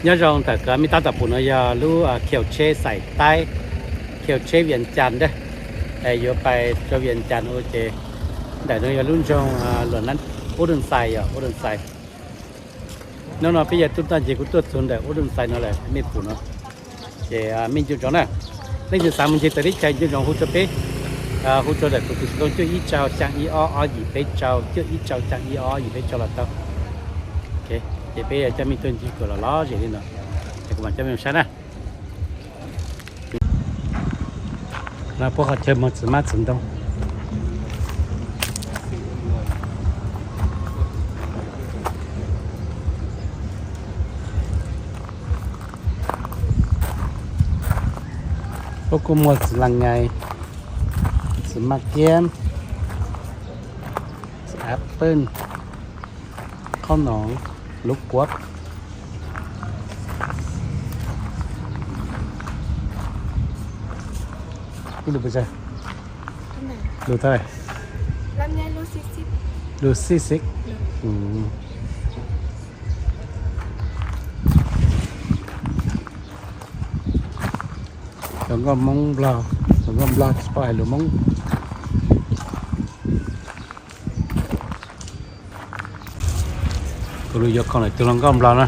Nyob zoo, ntawm kws mej tab tom pum no yog lub khiv tsheb xais taib, khiv tsheb Vias Cas ntag. Yuav pais rau Vias Cas ua ces ntawm no yog lub nroog Ub Dwm Xais, yog Ub Dwm Xais. Hnub no peb yog tub toj nce kuv tuaj txug ntawm Ub Dwm Xais no lawm mej pum no. Ces mej nco ntsoov na, leej twg xav mus ncig tawm teb chaws nco ntsoov hu rau peb, hu rau ntawm kuv tus xov tooj cuaj ib rau xyaa ib ob ob yim peb rau, cuaj ib rau xyaa ib ob ob yim peb rau los tau. Ces peb coj mej tuaj ncig kws los lom zem li no, es kuv mam coj mej mus saib na. No puab qhov chaw muag txiv hmab txiv ntoo. Puab kuj muag txiv laas nyais, txiv maj kiab, txiv apple, qhob noom, lub kuav. Ib lus pes tsawg? Lus thaj, lus xib xib. Hluas nkauj Hmoob Nplog, hluas nkauj Nplog tsis paub hais lus Hmoob. Kuv lus yuav khoom lawm tus hluas nkauj Nplog na,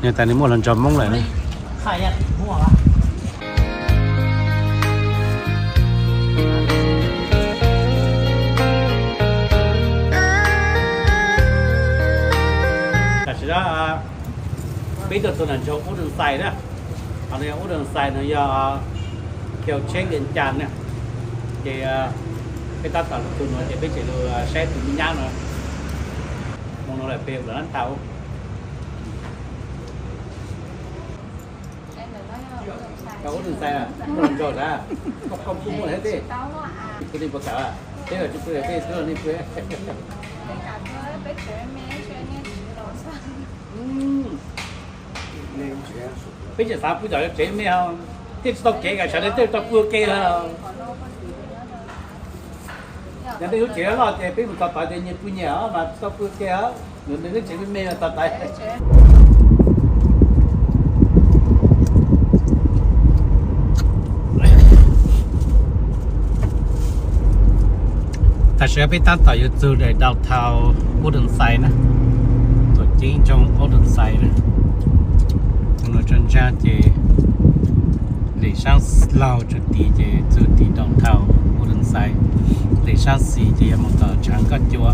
nws tas nws muaj hluas nraug Hmoob lawm na. Tam sim no peb tuaj txug ntawm nroog Ub Dwm Xais na. Qhov no yog Ub Dwm Xais no yog khiv tsheb Vias Cas na. Ces peb tab tom lug txug no ces peb tseem lug saib tus me nyab no. Moo no lawm peb lug lab thaum Ub Dwm Xais, Ub Dwm Xais, koj kuj muaj thiab tej, kuv tsis puas kawm, peb tsis pw tej tub nej pw. Peb tseem xav pw tom yuav tsev me, thiaj tsis tau kev, sawv daws thiaj tau pw ua ke. Yog nej lub tsev loj ces peb mus tos tod ces nyias pw nyias os, mas tsis tau pw ua ke os. Nws lub tsev me me mas tos tod. Tam sim no peb tab tom yuav txug daim downtown Ub Dwm Xais na, tuam ceeb nroog Ub Dwm Xais na. Mus no tso ntsaag ces lem saab laug tso tid ces txug tim downtown Ub Dwm Xais, lem saab xis ces yuav mus tom tshaav Nkauj Cua.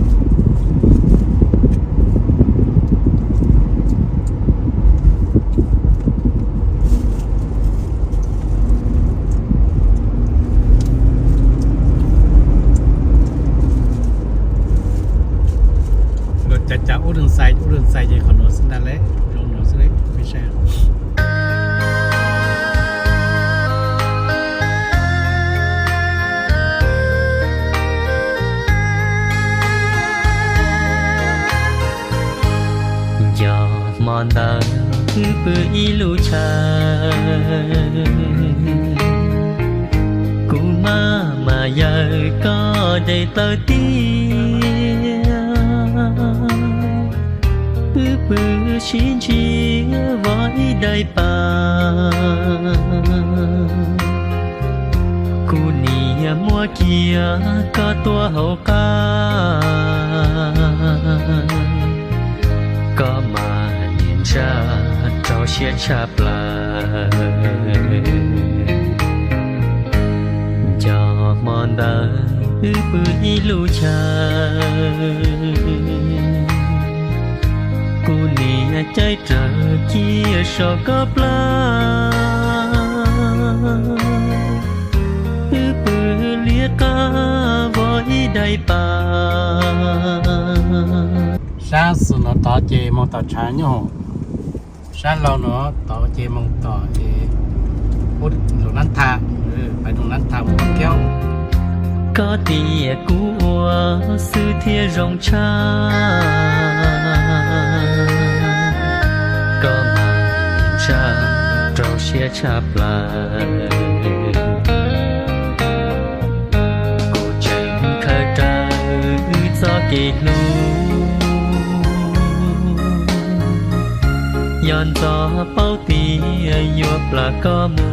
Luag cav cav Ub Dwm Xais, Ub Dwm Xais ces qhov nuav xwb ntag le, zoo nuav xwb le, peb saib. Nco hmo ntawd wb pw ib lub chaw, kuv mab mas yawg koj de taw tiag, wb pw sib ntsib vov ib daim pam, kuv niam muab cia koj tuaj hauv qab, koj mas niam ntsaj rau siab tshaj plaws. Nco hmo ntawd wb pw ib lub chaw, kuv niam caij rawv ciaj saum koj plawv, wb pw liab qab vov ib daim pam. Sab xis no tod ces moog tom tshav nyuj, sab laug no tod ces moog tom es Luas Nab Tha, pais Luas Nab Tha mus Paj Kiab. Koj tias kuv ua xwb thiaj zoo tshaj, koj mas tshaj rau siab tshaj plaws. Kuv tseem khaws rawv wb txoj kev hlub, yog ntxov paub tias yuav plam koj mus,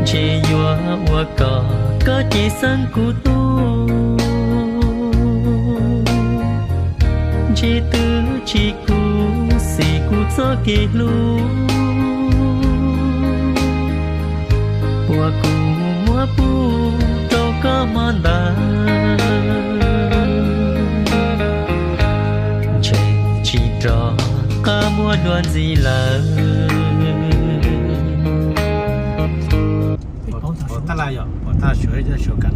ntshe yuav ua kom koj ces xeeb kuv tub, ntshe twb tsis khuv xim kuv txoj kev hlub uas kuv muab pub rau koj hmo ntawd. Ntshe tsis rov qab muaj dua ntxiv lawm. Pom tab laj yom, pom tab laj suav, suav kam,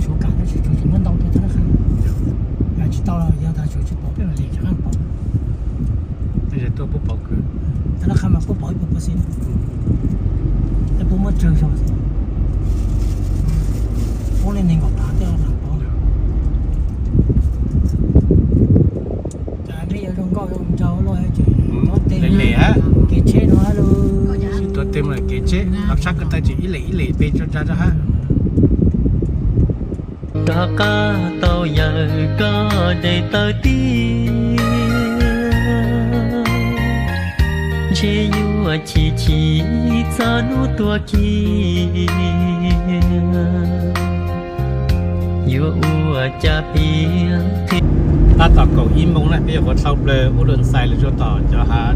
suav kam tab sis suav tsis muab ntau rau tab laj qab. Tsis tau los yog tas suav tsis pom peb mam li rov qab pom. Tuaj puab pom kws, tab laj qab mas puab pom ib puas percent, tab puab muab tsawg xyoo xwb. Puab leej neeg nkaum phav tej no pom. Cas mej yuav zoo nkauj zoo nraug luaj ces, le le hab, kev tsheb no hab lug. Tuav tej mus kev tsheb, hab sab ko taw ces ib lem ib lem pem tso tsa rau hab. Rov qab tau yawm koj de tawm tiag, ntshe yuav chim chim txog hnub tuag kiag, yuav ua cas piav thiab. Tab tom kaum ib moos na, peb yuav qhuav tshau plaws ub lug xais lug rua tom cov hav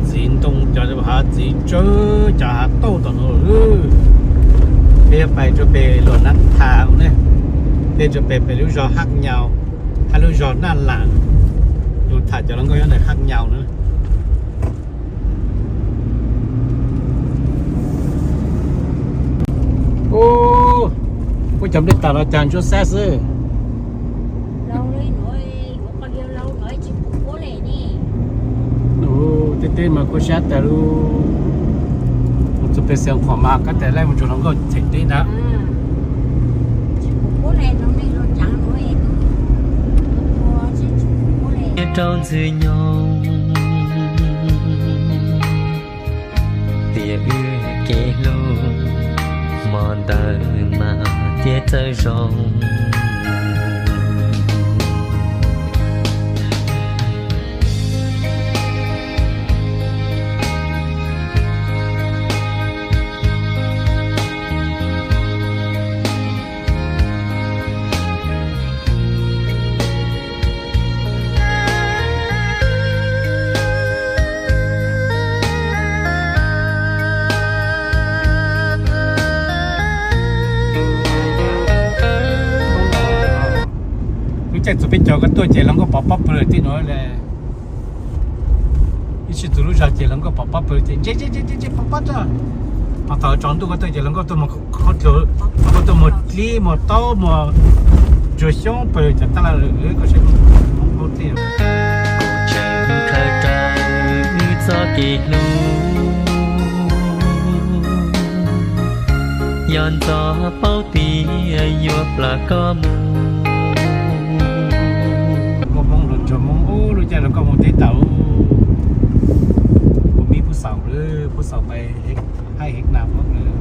txiv ntoo, cov hav txiv tsawb, cov hav tauj tom no. Peb yuav pais rua pem Luas Nab Tha ub ne, peb rua pem pem lub zog Haj Nyau hab lub zog Naj Lam, lug tham cov hluas nkauj nyob ntawm Haj Nyau na. Ub, ub, cov nplej tas los cas ntsuab xab xwb. Ub, teb teb mas kuj sab tas lug. Mus txug pem Xeev Khuam mas kab tes laij mus tsuas hluas nkauj them teb na. Rau ntxwg nyoog, tias wb kev hlub hmo ntawd mas thiaj txawj zoo. Lub caij txug peb cov koj tuaj ces hluas nkauj pov pob pw tij nuav le. Ib sij txug lub zog ces hluas nkauj pov pob pw ces ntse ntse ntse ntse pov pob tso. Ho thaum tsaus ntuj koj tuaj ces hluas nkauj tuaj muag qhob dlua, hluas nkauj tuaj muag dlib muag taub muag ntsuag xyoob pw cov taj laj lwm koj saib paub tij. Tseem khaws rawv wb txoj kev hlub, yog ntxov paub tias yuav plam koj mus. Nkauj Hmoob hluas nraug Hmoob ub, lub caij hluas nkauj mus teb tawm, kuv mib Pub Xaus, Pub Xaus pais haij hev nas Hmoob lawm.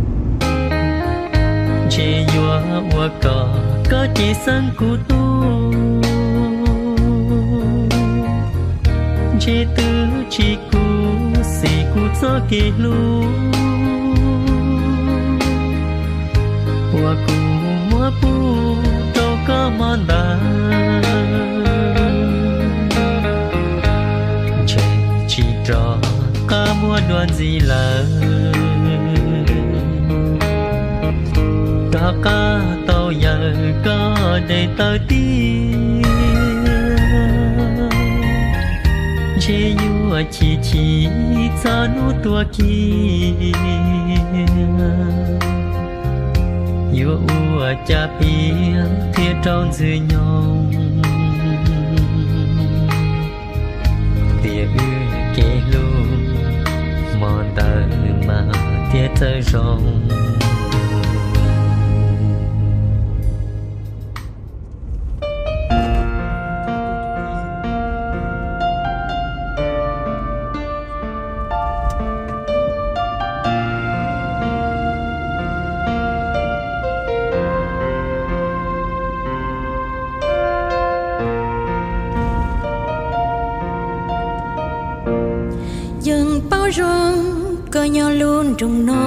Ntshe yuav ua kom koj ces xeeb kuv tub, ntshe twb tsis khuv xim kuv txoj kev hlub uas kuv muab pub rau koj hmo ntawd. Ntshe tsis rov qab muaj dua ntxiv lawm. Rov qab tau yawm koj de tawm tiag, ntshe yuav chim chim txog hnub tuag kiag, Yuav ua cas piav qhia rau ntxwg nyoog tias wb kev hlub hmo ntawd mas thiaj txawj zoo. Yeej paub zoo koj nyob lub nroog no,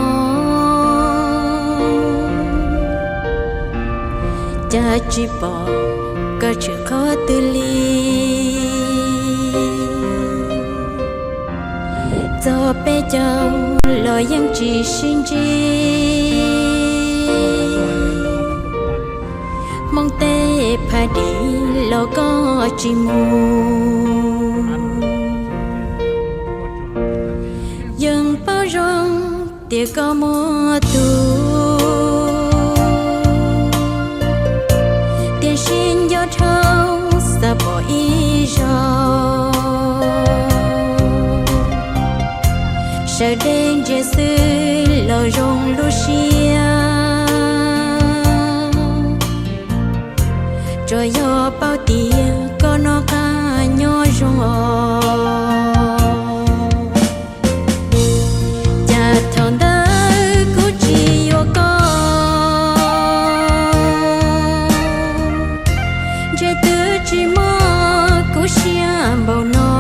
cas tsis pom koj tshwm qhov twg li. Txog peb caug los yeej tsis sib ntsib, Hmoob teb phaj dim los koj tsis mus. Yeej paub zoo tias koj muaj tus, tiam sis nco dhau xav pom ib zaug. Sawv deb ntsia xwb los zoo lub siab, tsuas yog paub tias koj noj qab nyob zoo os. Cas thaum ntawd kuv tsis yuav koj, ntshe twb tsis muaj kuv siab npaum no,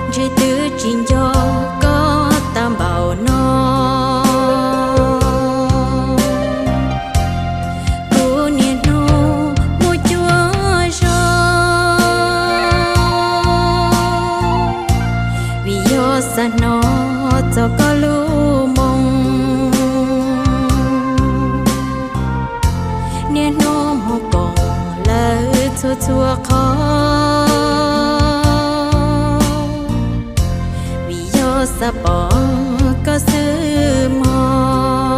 ntshe twb tsis nco koj tag npaum no. Kuv niaj hnub mus cuag zog, vim yog xav hnov txog koj lub moo. Niaj hnub mus koom lawv txhua txhua qhov, vim yog xav pom koj xwb mog.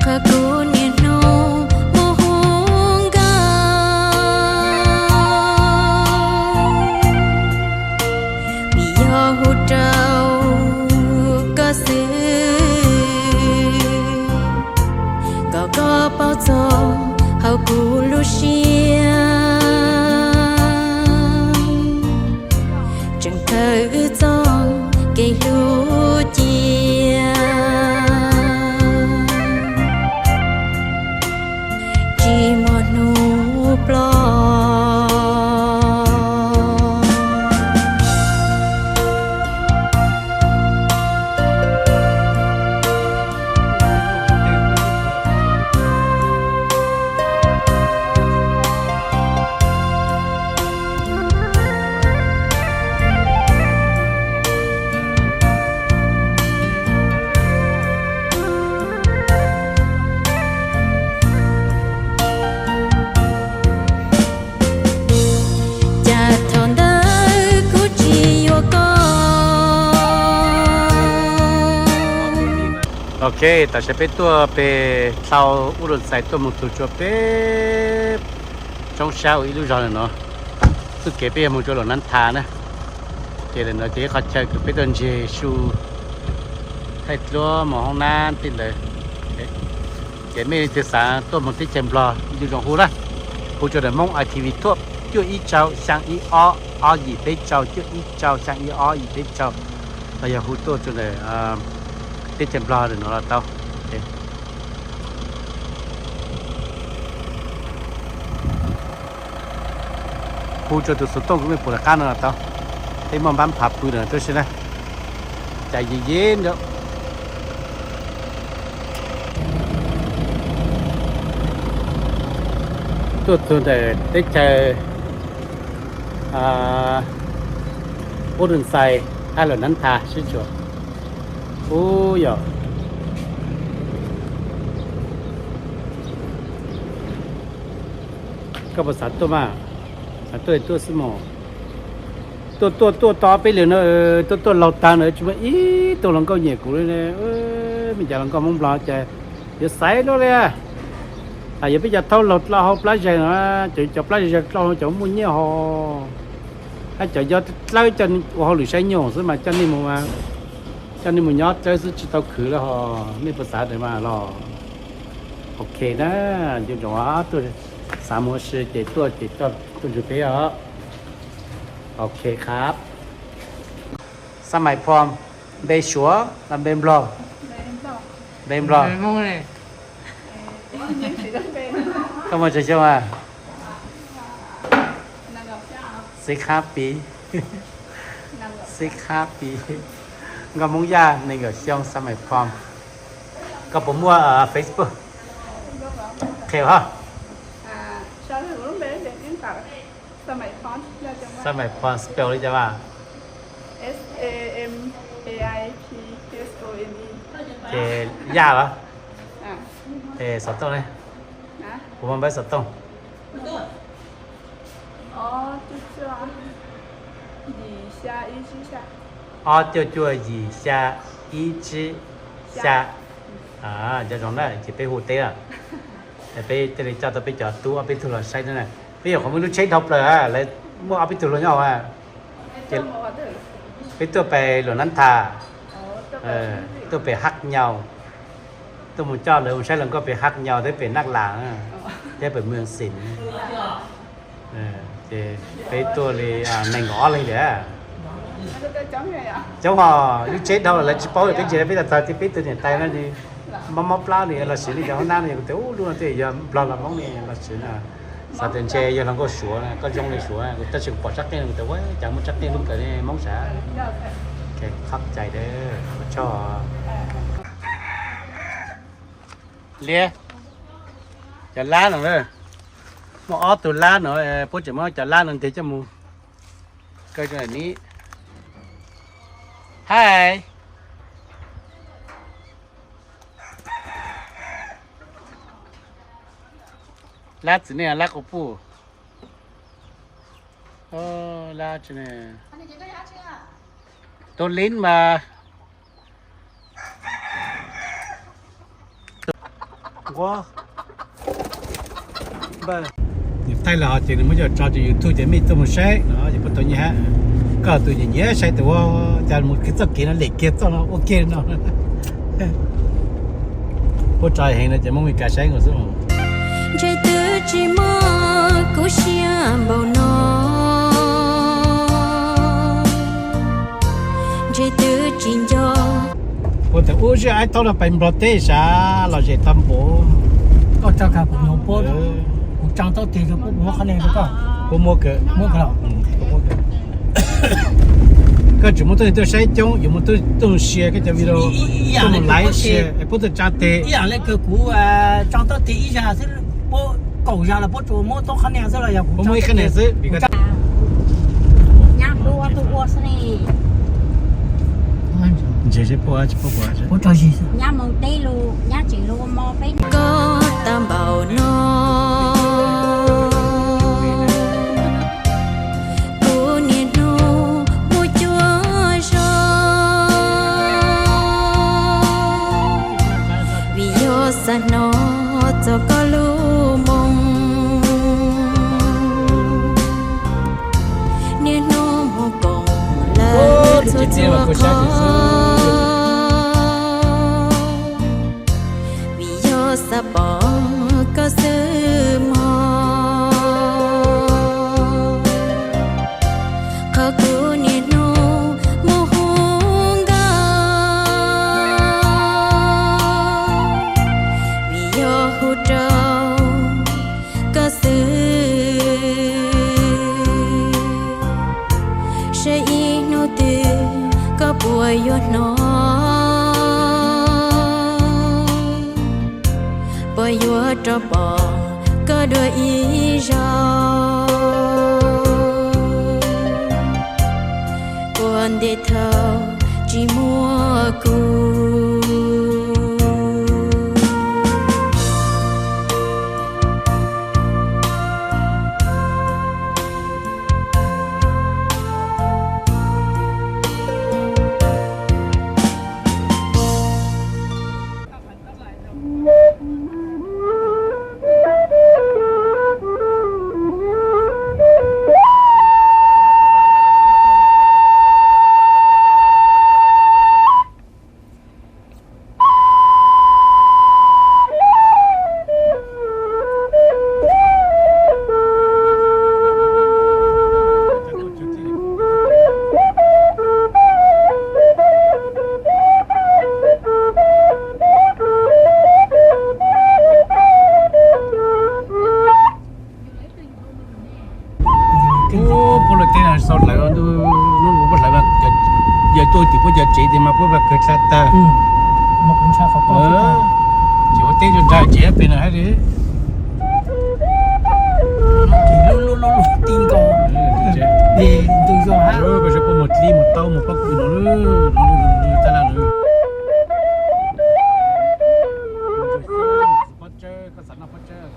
Qhov kuv niaj hnub mus hu nkauj, vim yog hu rau koj xwb, kom koj paub txog hauv kuv lub siab, tseem khaws wb txoj kev hlub cia, tsis muaj hnub ploj. Cas thaum ntawd kuv tsis yuav koj. Ok, tam sim peb tuaj pem dlhau Ub Lus Xais tuaj mus txug tsua peb tsoob sab ua ib lub zog lawm no. Txuj kev peb yog mus rua Luam Nab Tha na. Ces lawm no ces ib qhov chaw kws peb tuaj ntseg su thaij duab mus hoob nab tej ntawd. Ces mej leej twg xav tuaj mus teb chaws Nplog yeej zoo hu na, hu rua daim Hmoob I T V tuaj cuaj ib rau xyaa ib ob ob yim peb rau, cuaj ib rau xyaa ib ob yim peb rau, los yog hu tuaj rua ntawm teb chaws Nplog ntawm no los tau. Hu rua tus xov tooj kuv mej pum lawv qab no los tau. Peb muaj npab phav pw ntawm no tuaj seb na. Cas ye ye ntawd. Tuaj txug ntawm teb chaws Ub Lus Xais hab Luam Nab Tha sib tsuas. Ub yog koj puas xav tuaj mas? Xav tuaj tuaj xwb mog. Tuaj tuaj tuaj tau peb lwm no, tuaj tuaj laug tag na tsis muaj ib tug hluas nkauj nyiam kuv li. Me cov hluas nkauj Hmoob Nplog ces yuav xaiv luaj li. Yog peb cov thaub laug dlawb hauv plab zag no, cov, cov plab zag dlawb hauv cov muaj nyiaj ho, hab cov nyob dlawb coj ua hauj lwm saib nyuj xwb mas coj nej mus, coj nej mus nyob dlawb xwb tsis tau khwv li ho. Nej puas xav ntawd mas los? Ok na, nco ntsoov, tuaj xav mus ua si ces tuaj ces coj tuaj ntsib peb os. Ok khab. Xab mais phom, npe Suav los npe Nplog? Npe Nplog. Koj muaj tsawg xyoo a? Xib khab pis, xib khab pis. Nkauj Hmoob Yaj nees nkaum xyoo, xab mais phom. Koj puas muaj Facebook? Qhia hab. Xab mais phom spell li cas mas? Ces Yaj los? Es xov tooj ne? Kuv muaj npawb xov tooj. Ob cuaj cuaj yim xya ib tsib xya. Nco ntsoov na, ces peb hu teb lawm. Peb thiaj li coj tau peb cov tub ob peb tug los saib na. Peb nyuam qhuav muaj lub tsheb dhau plaws, lawv muaj ob peb tug hluas nyob hauv. Peb tuaj pem Luam Nab Thas, tuaj pem Haj Nyau, tuaj mus coj lawv mus saib hluas nkauj pem Haj Nyau thiab pem Naj Las thiab pem Mws Xim. Ces peb tuaj li nees nkaum ob leeg tiag. Coob hos, lub tsheb dhau lawv tsis paub, peb ntsia peb txog tias peb tus niam tais no mob mob plab li los siv li cov hoob nab no, kuv tias ub, lub no twb yog Nplog los Hmoob li los siv na. Xav tias ntshe yog hluas nkauj Suav, koj zoo li Suav, kuv tab sis kuv pom tshab qeej no kuv tias ua cas muaj tshab qeej lub kawm li Hmoob sav. Qhov cai dawb tshoj. Liab, cov lab no, muaj ob tug lab no, puab tseem muab cov lab no nteg coj mus kaw rau ntawm ni. Hais, lab txiv neej lab quas puj. Lab tsi ne, tus lib mas. Nquab. Nws thaij los ces nws muab coj tso rau YouTube ces mej tuaj mus saib no ces puab tau nyiaj hab. Koj tus nyiam nyiam saib tus ua cas mus kiag txoj kev no lem kiag txoj no ua ke no. Puab tso heev no ces muab Meskas saib nkaus xwb. Ntshe twb tsis muaj kuv siab npaum no, ntshe twb tsis nco. Puab tias ub, zaj aib thaub no pais Nplog teb sav, los zem tag npaum. Koj tso kag kuv mus puab, kuv tsaa taub tig rau puab, kuv muab qhov niag rau koj. Puab muab kawg. Muab kawg los? Koj tseem muaj tuaj saib coob, yuav muaj tuaj share koj cov video, tuaj mus like share, puab tuaj tsaa tes. Ib yam li kawg kuv tsaa taub tig ib zag xwb, puab kaum zag los puab tsuas muab tau qhov niag xwb los yog kuv muab ib qhov niag xwb. Nyab lub ua tug ua xwb ne. Ntshe seb puab tsis puab puas. Nyab moog teb lug, nyab tseem lug ua mo peb. Koj tag npaum no, kuv niaj hnub muaj cuab zog, vim yog xav hnov txog koj lub moo. Niaj hnub mus koom lawm txhua txhua qhov, vim yog xav pom koj xwb mog. Qhov kuv niaj hnub mus hu nkauj, vim yog hu rau koj xwb. Saib ib hnub twg koj puas yuav hnov, puas yuav rov pom koj dua ib zaug. Ua ntej thaum tsis muaj kuv. Txog hlawv ntuj, nub nus puab hlawv, yawg tuaj tim puab cov tsev tias mas puab pab kawg tshaj tag. Ces ua teb rau nrag tsev pem no hab li. Koj saib puab mus dlib mus taub mus pob kws no, tab laj no. Pob tsawb, koj xav noj pob tsawb.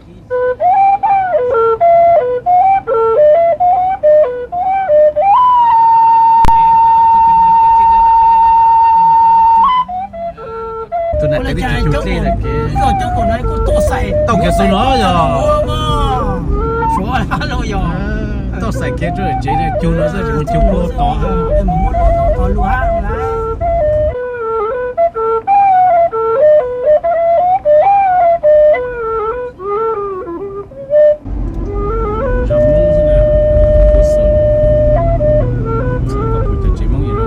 Tus nam teb coob dlej lawm kev, tau kev xu no yog, tau xais kev rau tsev cug no xwb, tsis mus cug puag tod. Zos Hmoob xwb na, puag xaus, txog pem cov tsev Hmoob es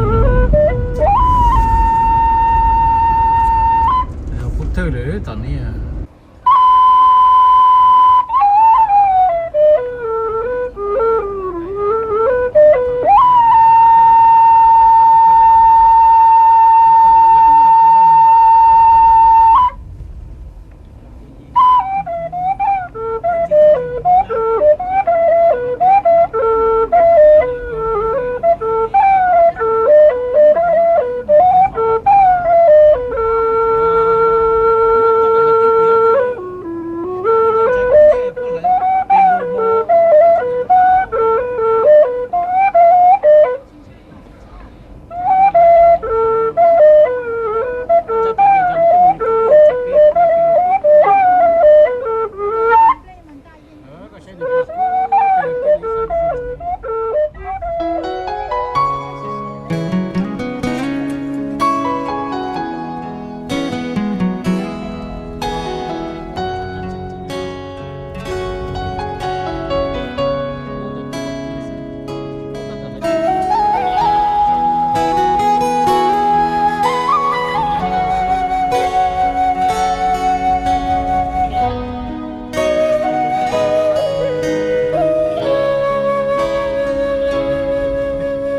no, qub thawj lawm tom no.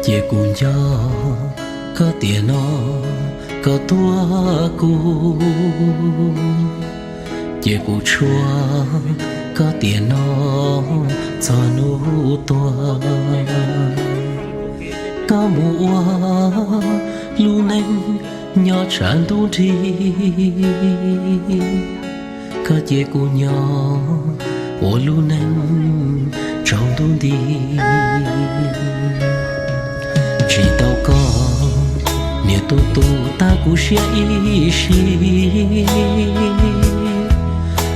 Ces kuv nco koj tiam no, koj tuaj kuv, ces kuv tshuab koj tiam no txog hnub tuag. Koj mus ua lub neej nyob tshav ntuj nrig, koj cia kuv nyob ua lub neej tsaus ntuj nti. Tsis tau koj, niam tus tus tag kuv siab ib si,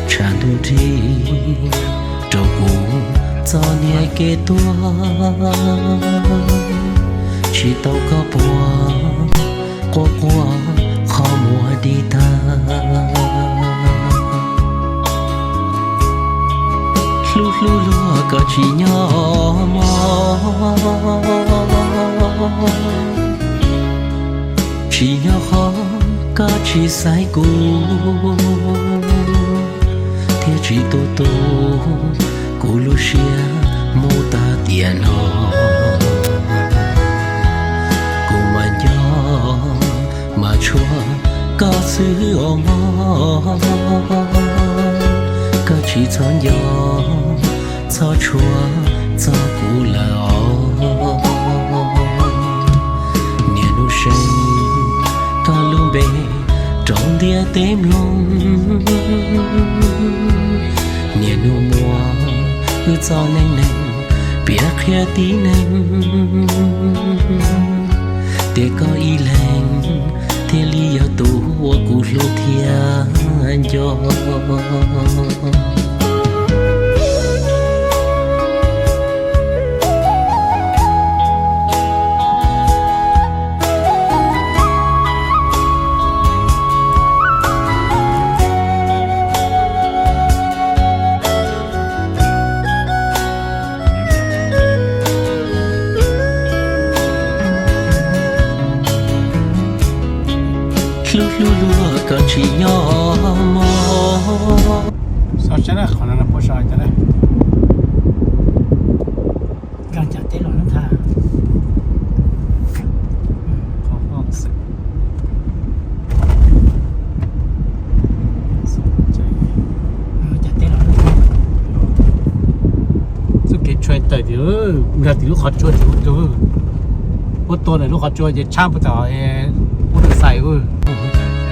tshav ntuj nrig rau kuv txoj niag kev tuag. Tsis tau koj puag, quaj quaj qhov muag dig tag. Hlub hlub luag koj tsis nyob mog, tsis nyob qhov koj tsis xaiv kuv, thiab tsis tu tu kuv lub siab mus tag tiam no. Kuv mas nco mas tshuav koj xwb os mog, koj tsis txhob nco txhob tshuav txog kuv lawm os. Niaj hnub seev koj lub npe rau ntiaj teb mloog, niaj hnub muab wb txoj neej neeg piav qhia tib neeg, tias koj ib leeg thiaj li yog tus uas kuv hlub thiab nco. Hlub hlub luag koj tsis nyob mog. Xav seb qhov no puab sau cas na. Nkag cov teb los nab tha. Tias, nrog tim lub qhov tsua tsis ua rau, ua tua ntawm lub qhov tsua ces tshab puas tom ua rau xais.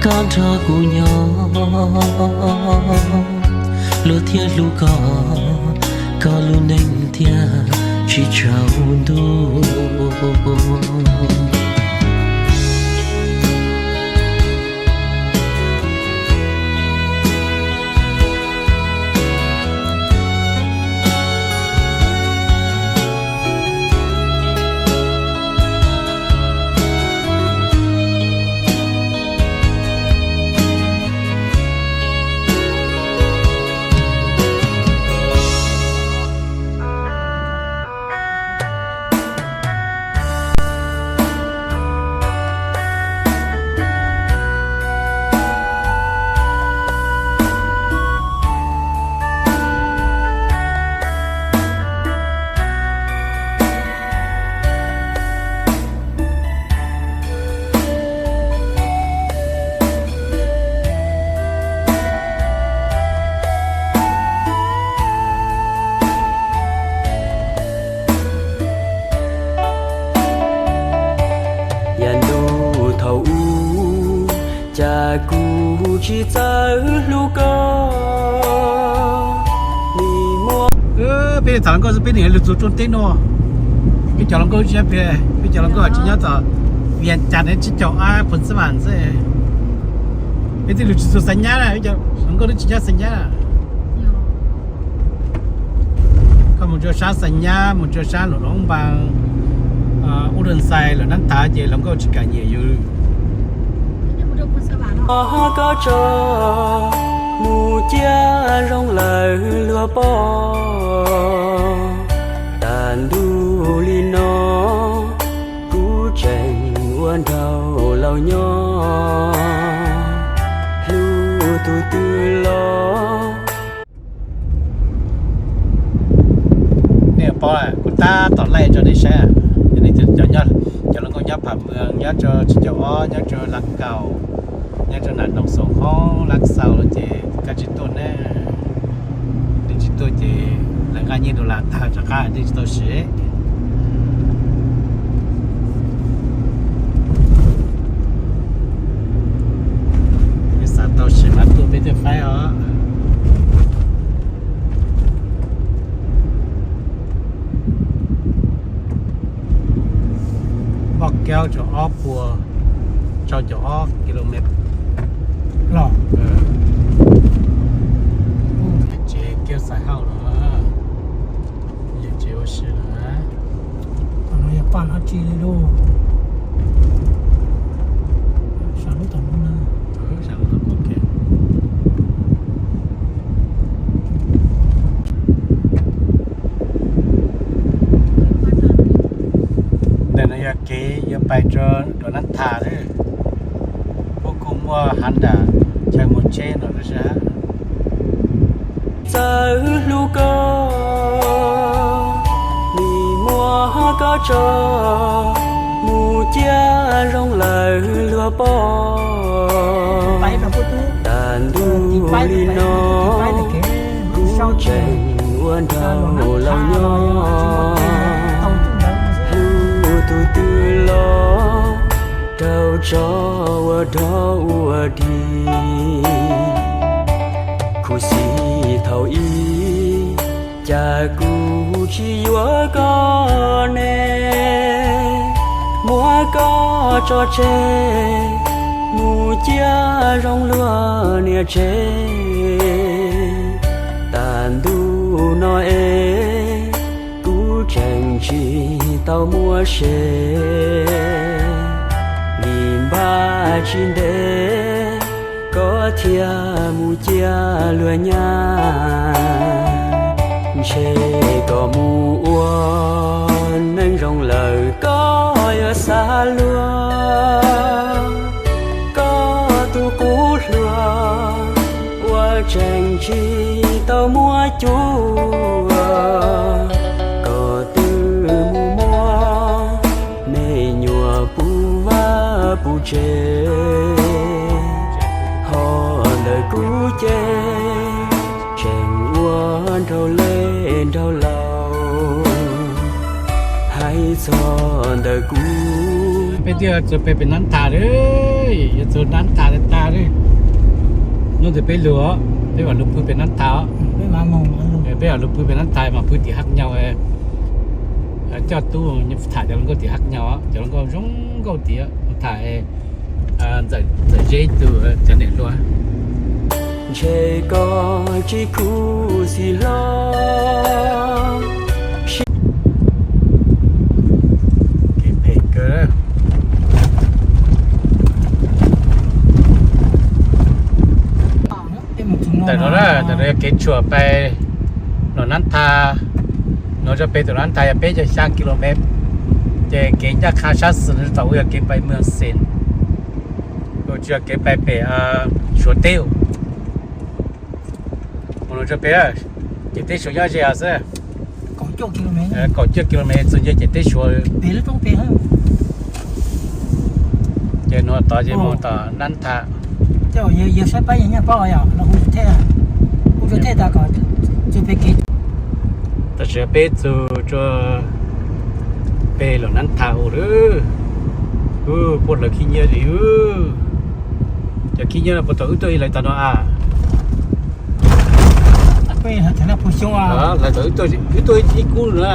Koj nrog kuv nyob, luag thiaj hlub koj, koj lub neej thiaj tsis tsaus ntuj. Yam ntuj thaum ub, cas kuv tsis txawj hlub koj. Peb txav hluas nkauj xwb, peb niam lug txug rooj teb no. Peb cov hluas nkauj tsis nyob pem, peb cov hluas nkauj tsis nyob tom Vias Cas ne, tsis caum ab phuv xab vam xwb. Peb twb lug tsis txug Xais Nyab na, peb cov hluas nkauj twb tsis nyob Xais Nyab. Koj mus rua sab Xais Nyab, mus rua sab Luam Loob Npas, Ub Dua Xais, Luam Nab Thav ces hluas nkauj tsis kam nyiam yus. Koj tso mus cia zoo lawm luag pom. Tag ntuj li no, kuv tseem ua nraug laus nyob, hlub tus twg los. Nej paub, kuv tab tom laij rau nej saib, cov hluas nkauj nyob Pham Mws, nyob rau tsis caum ob, nyob rau Lav Kaus, nyob rau Nam Noos, Xoom Hoob, Lav Xaus los ces koj tsis tuaj ne. Nej tsis tuaj ces lawv nqa nyiaj dollar tag rov qab nej tsis tau siv. Peb xav tau siv mas tuaj peb thiaj faib os. Npoj kaub rau ob puas rau caum ob kilomev los. Tsev kiag xais hauj lwm, tsev ua si lawm. Qhov no yog paj dab tsi li lauj? Sam lub tom no na. Ntawm no yog kev yuav pais rau Luam Nab Thav lawm. Puab kuj muaj hav nram chaw mus tsheb no lawm sab. Txawj hlub koj, nim muab koj tso mus cia zoo lawm luag pom. Tag ntuj li no, kuv tseem ua nraug laus nyob, hlub tus twg los rau tso ua dog ua dig. Khuv xim thaum ub, cas kuv tsis yuav koj ne, muab koj tso tseg mus cia zoo luag niam tsev. Tag ntuj no es kuv tseem tsis tau muaj se, vim npaj tsis ntev koj thiaj mus cia luag nyab. Ntshe koj mus ua neej zoo lawm koj yuav xav luag, koj tus qub hluas uas tseem tsis tau muaj cuab, koj twb mus muab me nyuam puv vaj puv tsev, ho ntawm kuv ces tseem ua nraug le nraug laus. Txog ntawm kuv. Peb twb yuav txog pem, pem Nab Thas lawm, yuav txog Nab Thas tag lawm. Hnub ntawd peb lug, peb mam lug pw pem Nab Thas. Peb mam lug pw pem Nab Thas mas pw tim Haj Nyau, coj tub tham cov hluas nkauj tim Haj Nyau, cov hluas nkauj zoo nkauj tim tham. Ntxawm Zeb ib tug cov niam hluas. Ntshe koj tsis khuv xim hlo. Kev phem kawg. Ntawm no na, ntawm no yog kev tshuam pais Luam Nab Thas. No rau pem Luam Nab Thas yog peb caug xya ki lo mev, ces kev ncaj qha sab xis no tau ua yog kev pais Mws Xes, tsis yog kev pais pem Suav teb. Mus no rau pem, ces teb Suav nyob ze xwb. Kaum cuaj ki lo mev txog nce ces teb Suav. Ces no tod ces mus tom Nab Thas. Tam sim peb txug rua peg Luam Nab Thas ua lawm. Puab hlawv khib nyiab li. Cov khib nyiab no puas tau wb tuaj ib lawv tag no a? Hlawv tau wb tuaj ib kub na.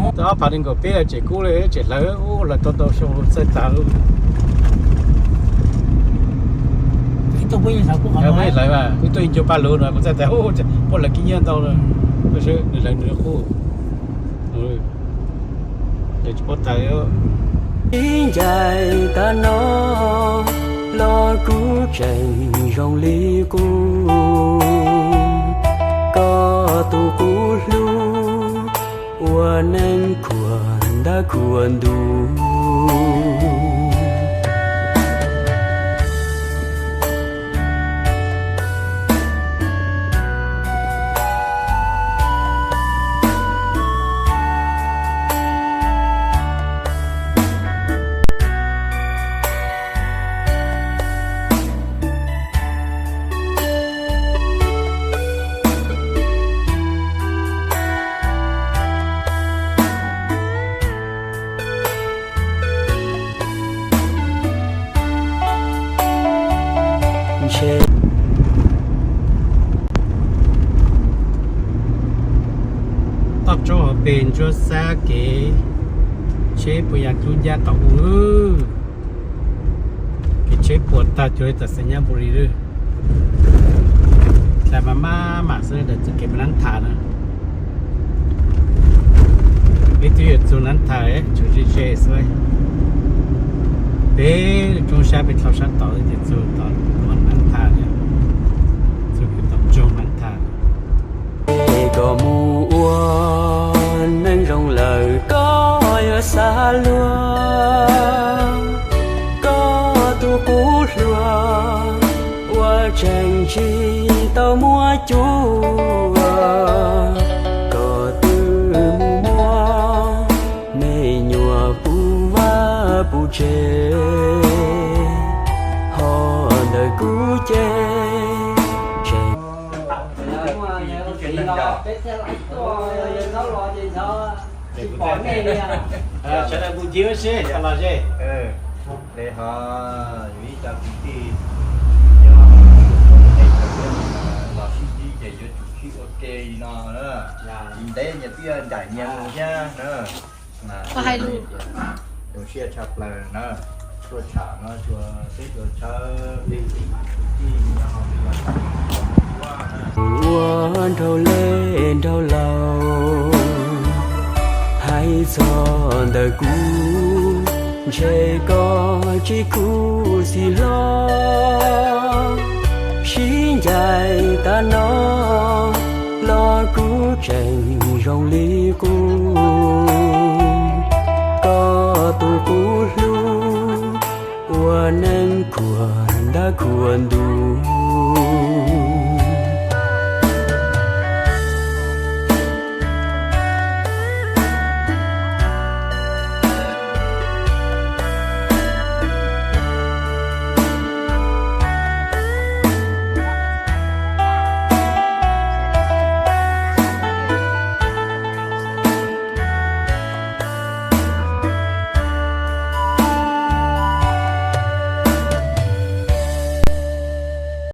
Ob phav nees nkaum peb tseem kub li, tseem hlawv, hlawv tau ntau xyoo txaij tas. Hlawv, wb tuaj ib ncu paj lug no kuv txaij tas, puab hlawv khib nyiab ntau lawm. Nws hlawv nws qub. Tsis paub tas. Ib ncaim tag no los kuv tseem zoo li qub, koj tus qub hlub ua neej khuam ntab khuam ntuj. Ntshe toj roob hauv pes ntsuab xab kev tsheb puas yog cub ncab tau ua. Kev tsheb puas tag cuag li tam Xais Nyab Npus Lis lawm. Dlha mas maj mam xwb ntawm txoj kev pem Nab Thas na. Peb twb yuav txug Nab Thas, tsuas ze ze xwb. Peb roob sab pem dlhau sab tod ces txug tom Nab Thas, txug tom nroog Nab Thas. Es koj mus ua neej zoo lawm koj yuav xav luag, koj tus qub hluas uas tseem tsis tau muab cuag, koj twb mus muab me nyuam puv vaj puv tsev, ho ntawm kuv ces tseem Sawv daws mus ncig seb los ze. Li ho yus ib co kwv tij nyob hauv teb chaws los sib ntsib ces yuav tsum sib ua ke li no na. Tsis ntev nyias twb ncaim nyias mus thiab na. Zoo siab tshaj plaws na, tuaj tsham no txhua teb txhua chaw, kwv tij nyob hauv teb chaws ua nraug lej nraug laus, hais txog ntawm kuv ntshe koj tsis khuv xim hlo. Sib ncaim tag no los kuv tseem zoo li qub, koj tus qub hlub ua neej khuam ntab khuam ntuj.